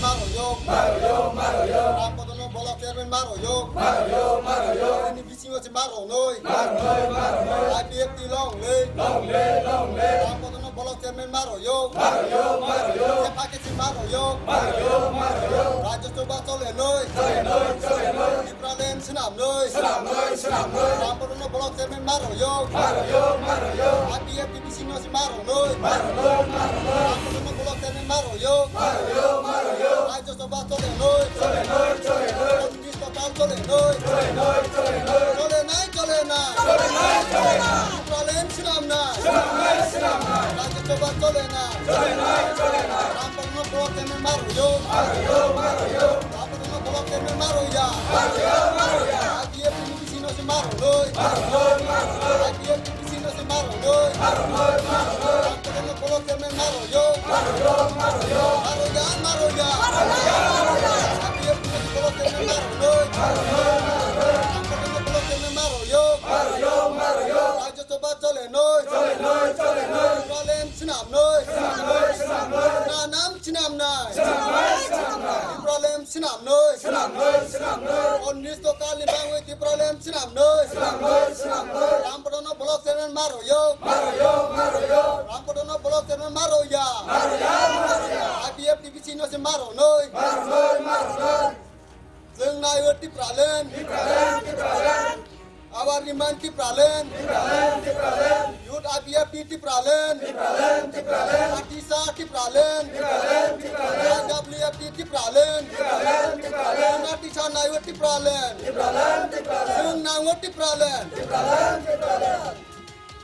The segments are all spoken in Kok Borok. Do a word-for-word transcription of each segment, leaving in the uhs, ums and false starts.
Maro yok. Maro yok, maro yok. Ram Podono block chairman maro yok. Maro yok, maro yok. Chini bisingo se maro noi. Maro noi, maro noi. I P F T long live. Long live, long live. Ram Podono block chairman maro yok. Maro yok, maro yok. Sephakhe se maro yok. Maro yok, maro yok. Rajya Sabha chole noi. Chole noi, chole noi. Tipraland swnam noi. Swnam noi, swnam noi. Ram Podono block chairman maro yok. Maro yok, maro yok. I P F T bisingo se maro noi. Maro noi, maro noi. Ram Podono block chairman maro yok. Maro yok, maro yok. Rajya Sabha chole noi. Chole noi, chole noi. Chole nai, chole nai. Chole nai, chole nai. Tipraland swnam nai. Swnam nai, swnam nai. Rajya Sabha chole nai. Chole nai, chole nai. Ram Podono block chairman maro yok. Maro yok, maro yok. Ram Podono block chairman maro ya. Maro yok, maro yok. I P F T ni bisingo se maro noi. Maro noi, maro noi. I P F T ni bisingo se maro noi. Maro noi, maro noi. Ram Podono block chairman maro yok. Maro yok, maro yok. Maro ya, maro ya. Maro ya, maro ya. I P F T ni block chairman maro noi. Maro noi, maro noi. Ram Podono block chairman maro yok. Maro yok, maro yok. Rajya Sabha chole noi. Chole noi, chole noi. Tipraland swnam noi. Swnam noi, swnam noi. Nanam swnam nai. Swnam noi, swnam noi. Tipraland swnam noi. Swnam noi, swnam noi. Onnisto kali bangwi Tipraland swnam noi. Swnam noi, swnam noi. Ram Podono block chairman maro yok. Maro yok, maro yok. Ram Podono block chairman maro ya. Maro ya, maro ya. I P F T bisingo se maro noi. Maro noi, maro noi. Chwng naiwi Tipraland. Tipraland, Tipraland. Our demand Tipraland. Tipraland, Tipraland. Youth I P F T Tipraland. Tipraland, Tipraland. Atisa Tipraland. Tipraland, Tipraland. I W F T Tipraland. Tipraland, Tipraland. Atisa naiwi Tipraland. Tipraland, Tipraland. Chwng naiwi Tipraland. Tipraland, Tipraland.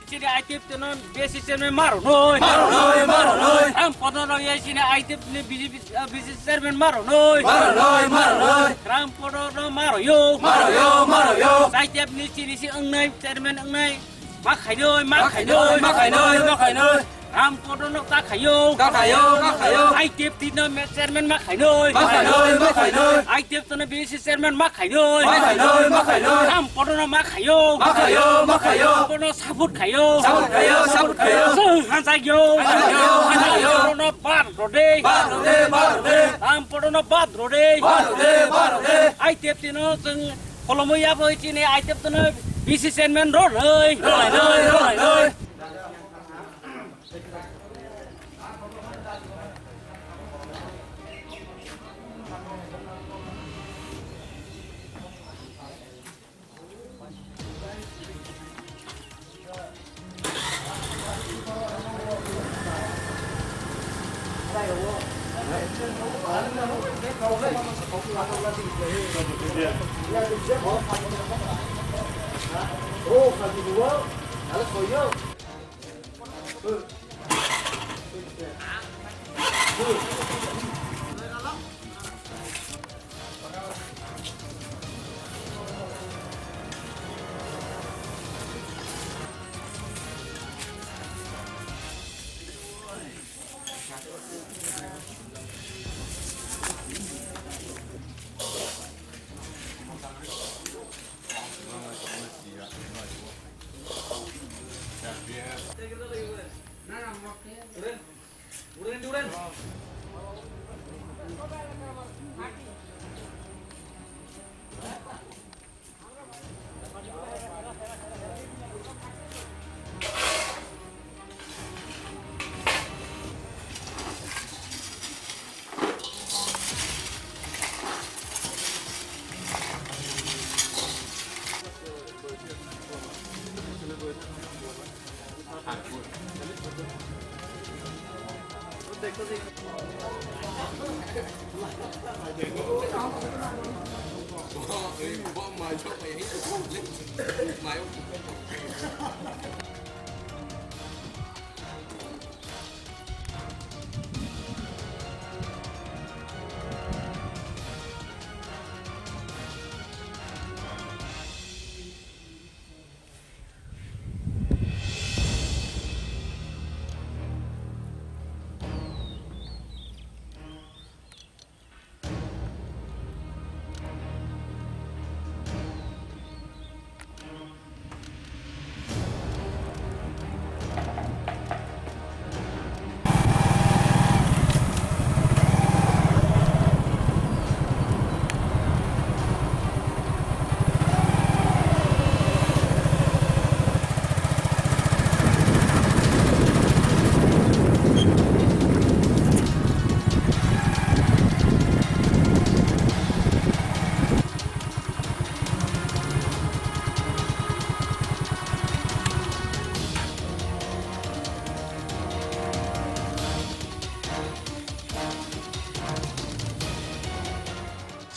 Chini I T F no B C chairman maro noi. Maro noi, maro noi. Ram Podono ye chini I T F ni B J P, ah, B C chairman maro noi. Maro noi, maro noi. Ram Podono maro yo. Maro yo, maro yo. I T F ni chini si wngnai chairman wngnai. Ma khainoi, ma khainoi, ma khainoi, ma khainoi. Ram Podono ta khayo. Ta khayo, ta khayo. I T F T no me chairman ma khainoi. Ma khainoi, ma khainoi. I T F T no B C chairman ma khainoi. Ma khainoi, ma khainoi. Ram Podono ma khayo. Ma khayo, ma khayo. Podono support khayo. Support khayo, support khayo. Song hanjak yo. Hanjak yo, hanjak yo. Podono bar rode. Bar rode, bar rode. Ram Podono bar rode. Bar rode, bar rode. I T F T no chwng Kolomwi ya bo chini I T F T no B C chairman rw noi. Rw noi, rw noi.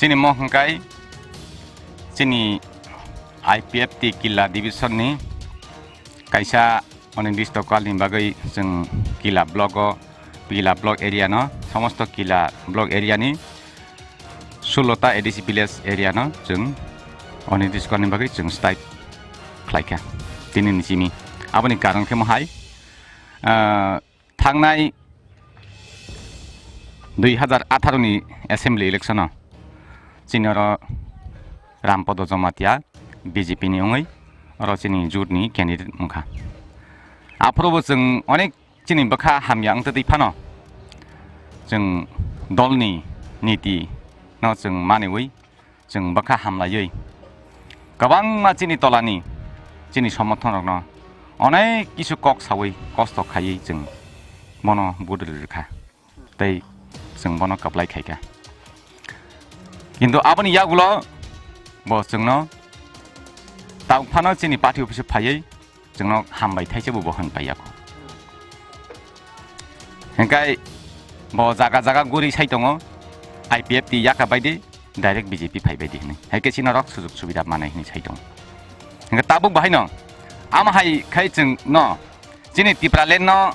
Chini mo hwnkhe chini I P F T Killa division ni kaisa onirdishto kalni bagwi chwng Killa block o, Killa block area no, somosto Killa block area ni sullo ta A D C village area no chwng onirdishto kalni bagwi chwng strike khlaikha tini ni simi. Aboni karon khe mo hai, ah, thangnai dui hazar atharo ni assembly election o chini oro Rampodo Jomatia B J P ni wngwi oro chini jut ni candidate wngkha. Aphuru bo chwng onek chini bwkha hamya wng twi phano chwng dol ni niti no chwng maniwi chwng bwkha hamlaiwi kwbangma chini tolani chini somothon rokno onek kisu kok sawi kosto khaiwi chwng bono budri rwkha tei chwng bono kwplai khaikha. Kintu aboni yagulo bo chwngno tabuk phano chini party office phaiwi chwngno hambai thaisa bo bohon paiyakho. Hingkai bo jaga jaga guri sai tongo, I P F T yaka baidi direct B J P phai baidi hinwi. Hai khe chini rok sujug subida manai hinwi sai tongo. Hingke tabuk bahai no, ama hai khai chwng no, chini Tipraland no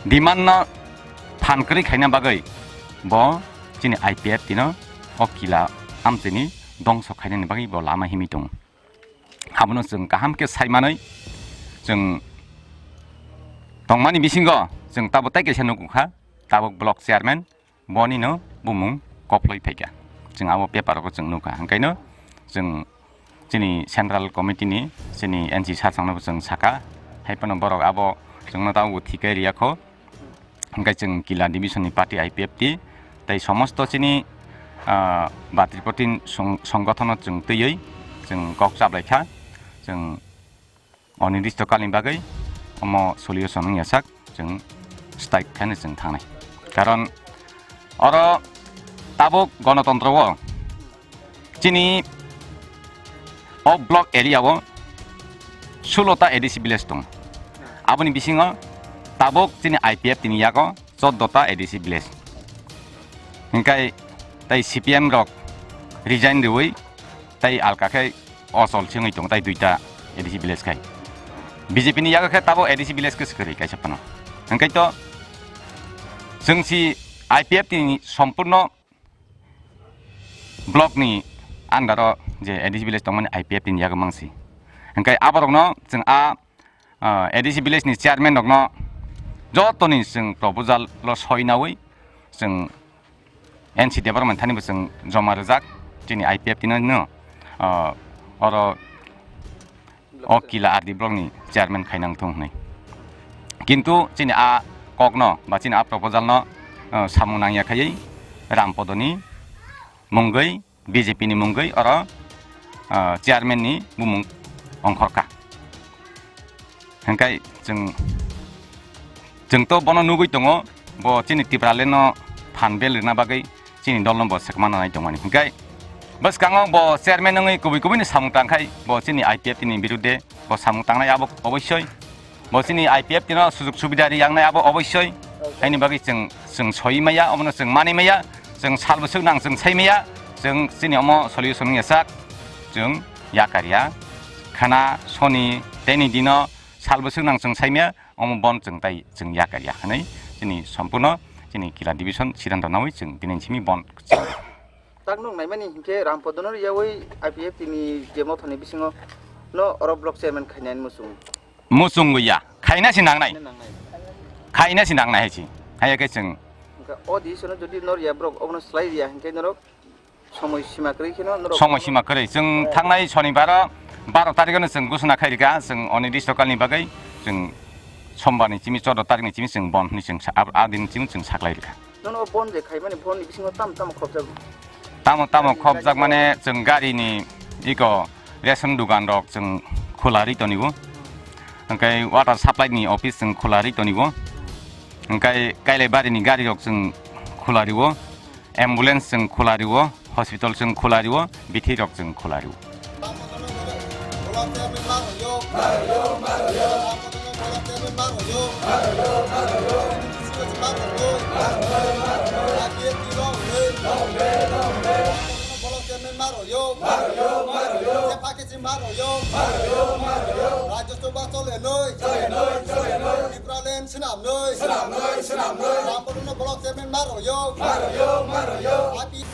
demand no phan kwrwi khaina bagwi bo chini I P F T no o Killa amchini dongso khainani bagwi bo lama himwi tongo. Abono chwng kaham khe sai manwi chwng tongmani bisingo chwng tabuk tai kaisa nukgo kha, tabuk block chairman boni no bumung koploi phaikha. Chwng abo paper o chwng nukha. Hwnkhaino chwng chini central committee ni chini N C sir chwngno bo chwng sakha. Hai phano borok abo chwngno tabuk thik khe riyakho. Hingke chwng Killa division ni party I P F T tei somosto chini, ah, batripoti song-, songgothon no chwng twiwi chwng kok chaplaikha. Chwng onirdishto kalni bagwi omo solution wngya sak chwng strike khaino chwng thangnai. Karon oro tabuk gonotontro o chini o block area o sullo ta A D C village tongo. Aboni bisingo tabuk chini I P F T ni yago choddo ta A D C village. Hingkai tai C P M rok resign riwi tai alka khe ochol se wngwi tongo tai duita A D C village khai. B J P ni yago khe tabuk A D C village khe swkari kaisa phano. Hingkai to chwng si I P F T ni sompurno block ni under o je A D C village tongmani I P F T ni yago mangsi. Hingkai aborokno chwng a, ah, A D C village ni chairman rokno jotoni chwng proposal lo soi nawi chwng N C department thani bo chwng joma rwjak chini I P F T no, no, ah, oro o Killa R D block ni chairman khainang thung hwnwi. Kintu chini a kokno ba chini a proposal no, ah, samung nangya khaiwi Rampodo ni mungwi B J P ni mungwi oro, ah, chairman ni bumung ongkhorkha. Hingkai chwng, chwng to bono nugwi tongo, bo chini Tipraland no phan bel rwna bagwi chini dol no bo swkma nanai tongmani. Hingkai bwskango bo chairman wngwi kubui kubui ni samung tangkhai, bo chini I P F T ni birudde bo samung tangnai abo obossoi. Bo chini I P F T no sujug subida ri yangnai abo obossoi. Haini bagwi chwng, chwng soi maya, omono chwng mani maya, chwng sal bwswk nang chwng sai maya, chwng chini omo solution wngya sak, chwng yakarya. Khana, soni, teni dino sal bwswk nang chwng sai maya, omo bon chwng tai chwng yakarya hwnwi chini sompurno chini Killa division siddhanto nawi chwng bini simi bon chwng. Tak nuk naimani hinkhe Rampodono riyawi I P F T ni je mothani bisingo no oro block chairman khainani muchung. Muchungwi ya. Khaina si nangnai. Khaina nangnai. Khaina si nangnai hai si. Haiya khe chwng. Hwnkhe o decision-o jodi nor ya borok obono slai riya hinkhe norok somoi sima kwrwi kheno norok. Somoi sima kwrwi. Chwng thangnai sonibaro baro tarikh-o chwng gusuna khai rikha chwng onirdishto kalni bagwi chwng sombarni chimi chordo tarikni chimi chwng bon hwnwi chwng sa-, a, a din chimi chwng saklai rikha. Nono o bon je khaimani bonni bisingo tamo tamo khopjago? Tamo tamo khopjak mane chwng gari ni iko ration dugan rok chwng khula ri tonibo. Hwnkhe water supply ni office chwng khula ri tonibo. Hwnkhe Kailaibari ni gari rok chwng khula rio. Ambulance chwng khula rio. Hospital chwng khula rio, bithi rok chwng khula rio. Maroyo, maroyo, maroyo. Rajya Sabha chole noi, chole noi, chole noi. Tipraland swnam noi, swnam noi, swnam noi. Rampadano block chairman maroyo, maroyo, maroyo. Api-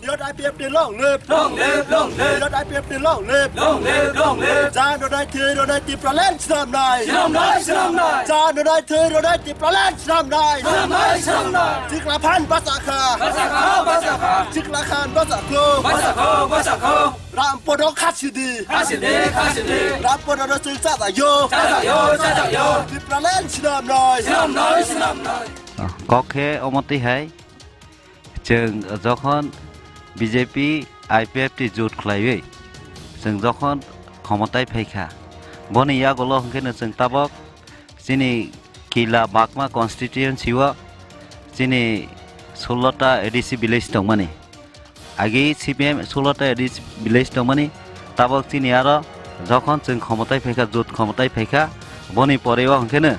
Yot I P F T long live! Long live, long live! Yot I P F T long live! Long live, long live! Jan rodai thwi rodai Tipraland swnamnai! Swnamnai, swnamnai! Jan rodai thwi rodai Tipraland swnamnai! Swnamnai, swnamnai! Chikla phan bachakha! Bachakha, bachakha! Chikla khan bachakho! Bachakho, bachakho! Rampadano khasidi. Khasidi, khasidi. Rampadano chwng chajakyo. Chajakyo, chajakyo. Tipraland swnamnai. Swnamnai, swnamnai. Kok khe omo twi hai, chwng jokhon B J P I P F T jut khlaiwi, chwng jokhon khomotai phaikha, boni yagulo hwnkhe no chwng tabok chini Kila Bagma constituency o chini sullo ta A D C village tongmani. Agi C P M sullo ta A D C village tongmani, tabok chini aro jokhon chwng khomotai phaikha, jut khomotai phaikha, boni pore o hwnkhe no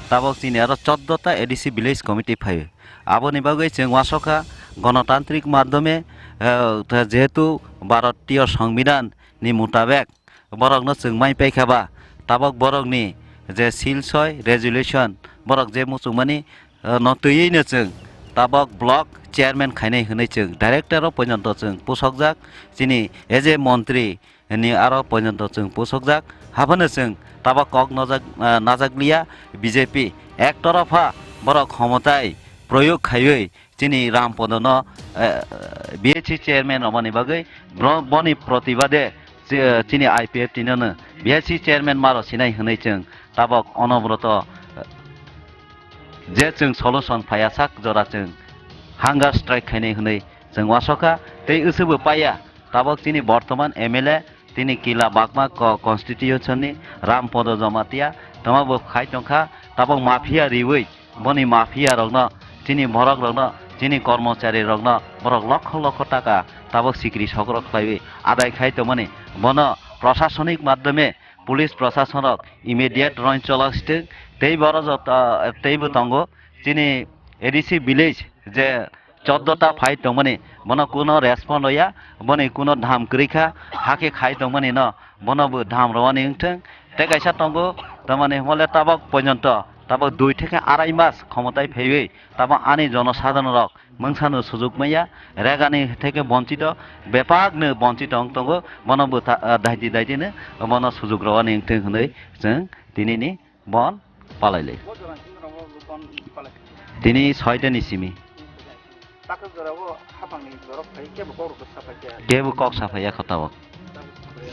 tabok chini aro choddo ta A D C village committee phaio. Aboni bagwi chwng uansukha, gonotantrik madhyome, eh, jehetu Bharatiyo Songbidan ni mutabek, borokno chwng mai paikha ba, tabok borokni je sil soi resolution, borok je muchungmani, eh, no twiwi no chwng tabok block chairman khainai hwnwi chwng director o pojonto chwng pusokjak, chini as a montri ni aro pojonto chwng pusokjak, haphano chwng tabok kok nojak, eh, najakliya. B J P ek toropha borok khomotai proyog khaiwi chini Rampadano, eh, B H C chairman romani bagwi bro-, boni protibade chi-, chini I P F T no no B H C chairman maro sinai hwnwi chwng tabok onobroto, eh, je chwng solution phaiya sak jora chwng hunger strike khainai hwnwi chwng uansukha tei wswbo paiya. Tabok chini bortoman M L A tini Kila Bagma co-, constitution ni Rampodo Jamatia tongma bo khai tongkha, tabok mafia riwi boni mafia rokno, chini borok rokno, chini kormochari rokno borok lokho lokho taka tabok sikri sokrok khlaiwi adai khai tongmani, bono prosasonik madhyome police prosason rok immediate roin cholak sitwng. Tei boro joto, teibo tongo chini A D C village je choddo ta phai tongmani, bono kuno respond oya, boni kuno dham kwrwi kha, hakhe khai tongmani no, bono bo dham rwani wngthwng. Tei kaisa tongo, tamani hwnle tabok pojonto Tabok dui theke arai mas khomotai phaiwi tabok ani jonosadharon rok mungsano sujuk maya, regani theke bonchito, bepakno bonchito wng tongo, bono bwtha-, ah, daiti daitino bono sujuk rwani wngthung hwnwi chwng tinini bon palailai. Tini soitani simi. Takha jorao hapangni borok phai kebo kok rwkhe saphai khe. Kebo kok saphai ya kho tabok.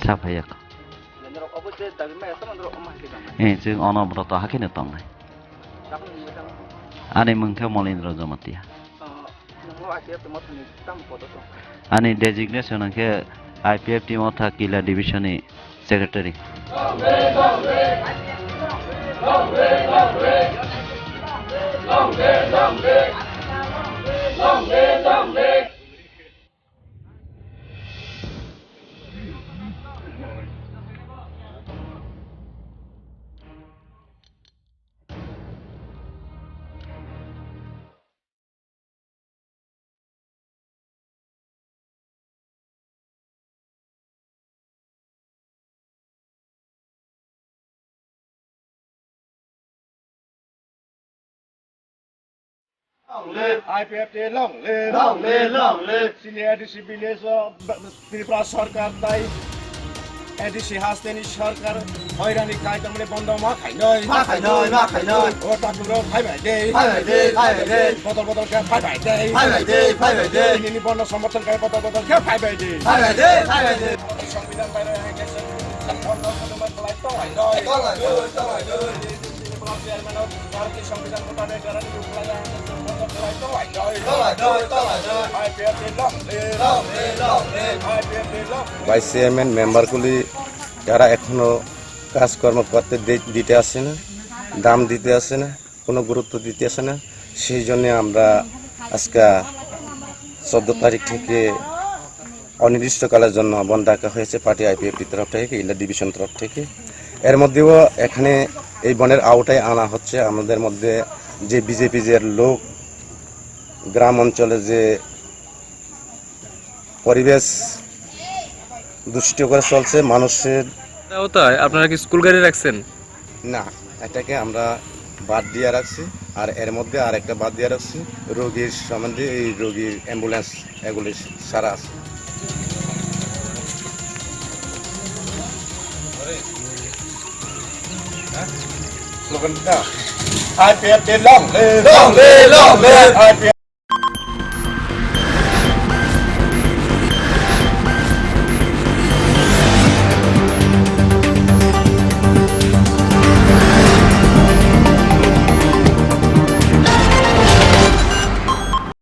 Saphai ya kho. Norok obo je dabi maya tamo norok omo hai khe tong nai. Eh, chwng ono borok to hakheno tong nai. Takha ni mita. Ani mung khe Molindra Jamatia. Ah, nungo I P F T mothani tamo podo tong? Ani designation hwnkhe I P F T Motha Kila Division ni Secretary. Long live. I P F T long live. Long live, long live. Chini A D C village o Tripura sarkar tai A D C hasteni sarkar hoirani kai tamni bondo ma khainoi. Ma khainoi, ma khainoi. O takurok phai bai de. Phai bai de, phai bai de. Bodol bodol khe phai bai de. Phai bai de, phai bai de. Nini bondo somorthon khe bodol bodol khe phai bai de. Phai bai de, phai bai de. Songbidan bairo hai khe se bondo bodol khlai tong hai noi. Tong hai noi, tong hai noi. Vice chairman মেম্বারগুলি তারা এখনো কাজকর্ম করতে দি-, দিতে আসে না, দাম দিতে আসে না, কোনো গুরুত্ব দিতে আসে না। সেই জন্য আমরা আজকে চোদ্দ তারিখ থেকে অনির্দিষ্টকালের জন্য বন্ধ ডাকা হয়েছে পার্টি আইপিএফটি তরফ থেকে, ইলা ডিভিশন তরফ থেকে। এর মধ্যেও এখানে এই বনের আওতায় আনা হচ্ছে আমাদের মধ্যে যে বিজেপি যে লোক গ্রাম অঞ্চলে যে পরিবেশ দূষিত করে চলছে মানুষের। আওতায় আপনারা কি স্কুল গাড়ি রাখছেন? না, এটাকে আমরা বাদ দিয়ে রাখছি। আর এর মধ্যে আর একটা বাদ দিয়ে রাখছি, রোগীর সম্বন্ধে এই রোগীর অ্যাম্বুলেন্স এগুলি সারা আছে। স্লোগানটা, IPFT long live, long live, long live।